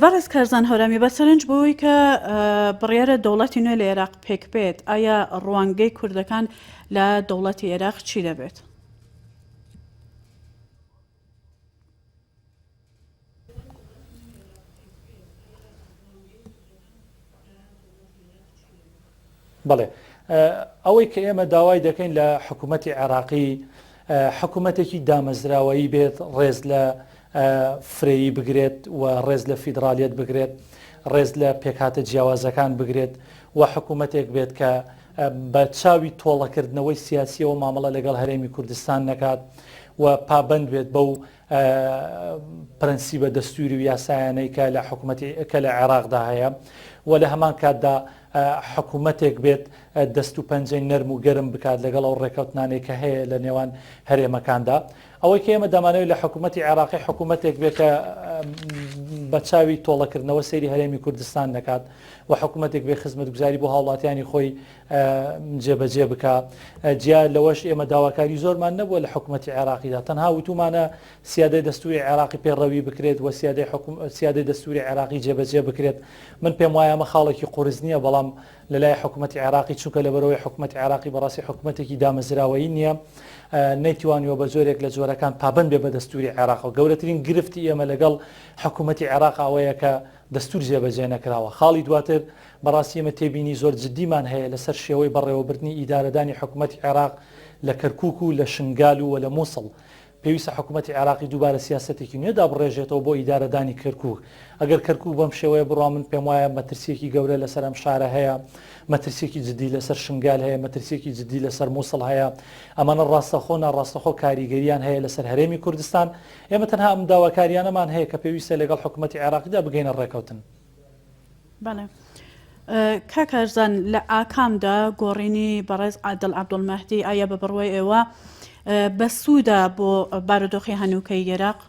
بەڕێز کارزان هەورامی بە سەرنج بۆی کە بڕیارە دەوڵەتی نوێ لە عێراق پێک بێت ئایا ڕوانگەی کوردەکان لە دەوڵەتی عێراق چی دەبێت؟ بەڵێ ئەوەی کە ئێمە داوای دەکەین لە حکوومەتی عێراقی حکوومەتێکی دامەزراوەیی بێت ڕێز لە فرەیی بگرێت و ڕێز لە فیدراالیت بگرێت ڕێز لە پێکهاتە جیاوازەکان بگرێت و حکوومەتێک بێت کە بە چاوی تۆڵەکردنەوەی سیاسیەوە مامەڵە لەگەڵ هەرێمی کوردستان نەکات و پابند بێت بەو پرەنسیبە دەستوری و یاسایانەی کە لە حکومەتی کە لە عێراقدا هەیە و لە هەمان کاتدا حکومەتێک بێت دەست و پەنجەی نەرم و گەرم بکات لەگەڵ ئەو ڕێکەوتنانەی کە هەیە لە نێوان هەرێمەکاندا ئەوەی کە ئێمە دەمانەوێت لە حکوومەتی عێراقی حکوومەتێک بێت کە بە چاوی تۆڵەکردنەوە سەیری هەرێمی کوردستان نەکات و حکوومەتێک بێ خزمەتگوزاری بۆ هاوڵاتیانی خۆی جێبەجێ بکا. جیا لەوەش ئێمە داواکاری زۆرمان نەبووە لە حکومەتی عێراقیدا، تەنها وتومانە سیادەی دەستوری عێراقی پێڕەوی بکرێت و سیادەی حکوم سیادەی دەستوری عێراقی جێبەجێ بکرێت. من پێم وایە ئەمە خاڵێکی قورس نییە، بەڵام لە لای حکومەتی عێراقی چونکە لەبەرئەوەی حکومەتی عێراقی بەڕاستی حکومەتێکی دامەزراوەیی نییە، نەیتوانیوە بە جۆرێک لە جۆرەکان پابەند بێ بە دەستوری عێراقەوە. گەورەترین گرفتی ئێمە لەگەڵ حکومەتی عێراق ئەوەیە کە دەستور جێبەجێ نەکراوە. خاڵی دواتر، بەڕاستی ئێمە تێبینی زۆر جدیمان هەیە لەسەر شێوەی بەڕێوەبردنی ئیدارەدانی حکومەتی عێراق لە کەرکوک و لە شنگال و لە موسڵ. پێویستە حکومەتی عێراقی دووبارە سیاسەتێکی نوێ دابڕێژێتەوە بۆ ئیدارەدانی کەرکوک. ئەگەر کەرکوک بەم شێوەیە بڕوا من پێموایە مەترسییەکی گەورە لەسەر ئەم شارە هەیە، مەترسییەکی جدی لەسەر شنگال هەیە، مەترسییەکی جدی لەسەر موسڵ هەیە. ئەمانە ڕاستەوخۆ ناڕاستەوخۆ کاریگەرییان هەیە لەسەر هەرێمی کوردستان. ئێمە تەنها ئەم داواکارییانەمان هەیە کە پێویستە لەگەڵ حکومەتی عێراقیدا بگەینە ڕێکەوتن. بەڵێ کاک کارزان لە ئاکامدا گۆڕینی بەڕێز عادڵ عەبدوڵمەهدی ئایا بە بڕوای ئێوە بەسوودە بۆ بارودۆخی هەنووکەی عێراق؟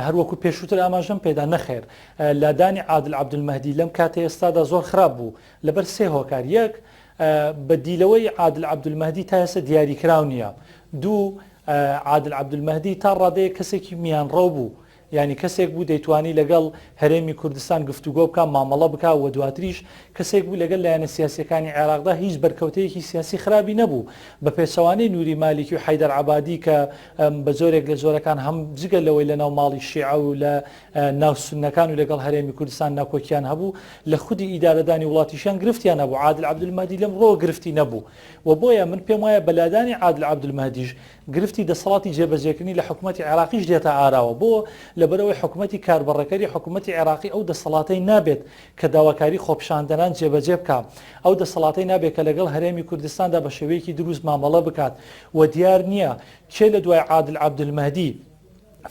هەروەکو پێشووتر ئاماژەم پێدا نەخێر لادانی عادل عەبدولمەهدی لەم کاتەی ئێستادا زۆر خراپ بوو لەبەر سێ هۆکار یەک بەدیلەوەی عادل عەبدولمەهدی تا ئێستا دیاریکراو نییە دوو عادل عەبدولمەهدی تا ڕادەیەک کەسێکی میانڕەو بوو یانی کەسێک بوو دەیتوانی لەگەڵ هەرێمی کوردستان گفتوگۆ بکا مامەڵە بکا و دواتریش کەسێک بوو لەگەل لایەنە سیاسیەکانی عێراقدا هیچ بەرکەوتەیەکی سیاسی خرابی نەبوو بە پێچەوانەی نوری مالیکی و حەیدەر عەبادی کە بە جۆرێک لە جۆرەکان هەم جگە لەوەی لە ناو ماڵی شیعە و لە ناو سوننەکان و لەگەڵ هەرێمی کوردستان ناکۆکیان هەبوو لە خودی ئیدارەدانی وڵاتیشیان گرفتیان هەبوو عادل عەبدولمەهدی لەم ڕۆوە گرفتی نەبوو و بۆیە من پێم وایە بە لادانی عادل عەبدولمەهدیش گرفتی دەسەڵاتی جێبەجێکردنی لە حکومەتی عێراقیش دێتە ئاراوە بۆ لەبەرئەوەی حکومەتی کاربەڕێکەری حکومەتی عێراقی ئەو دەسەڵاتەی نابێت کە داواکاری خۆپیشاندەران جێبەجێ بکا، ئەو دەسەڵاتەی نابێت کە لەگەڵ هەرێمی کوردستاندا بە شێوەیەکی دروست مامەڵە بکات و دیار نییە کێ لە دوای عادل عەبدولمەهدی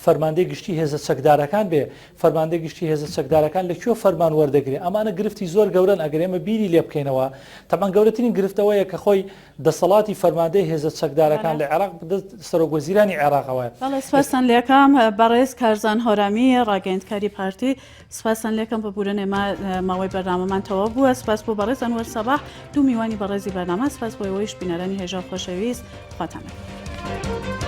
فەرماندەی گشتی هێزە چەکدارەکان بێ، فەرماندەی گشتی هێزە چەکدارەکان لە کوێ فەرمان وەردەگرێ، ئەمانە گرفتی زۆر گەورەن ئەگەر ئێمە بیری لێ بکەینەوە، تەبعەن گەورەترین گرفت ئەوەیە کە خۆی دەسەڵاتی فەرماندەی هێزە چەکدارەکان لە عێراق بەدەست سەرۆک وەزیرانی عێراقەوەیە. بەڵێ سپاستان لێکەم بەڕێز کارزان هۆرامی ڕاگەیەندکاری پارتی. سپاستان لێکەم ببورن ئێمە ماوەی بەرنامەمان تەواو بووە سپاس بۆ بەڕێز ئەنوەر سەباح دوو میوانی بەڕێزی بەرنامە سپاس بۆ ئێوەیش بینەرانی هێژا و خۆشەویست خواتان لەگەڵ.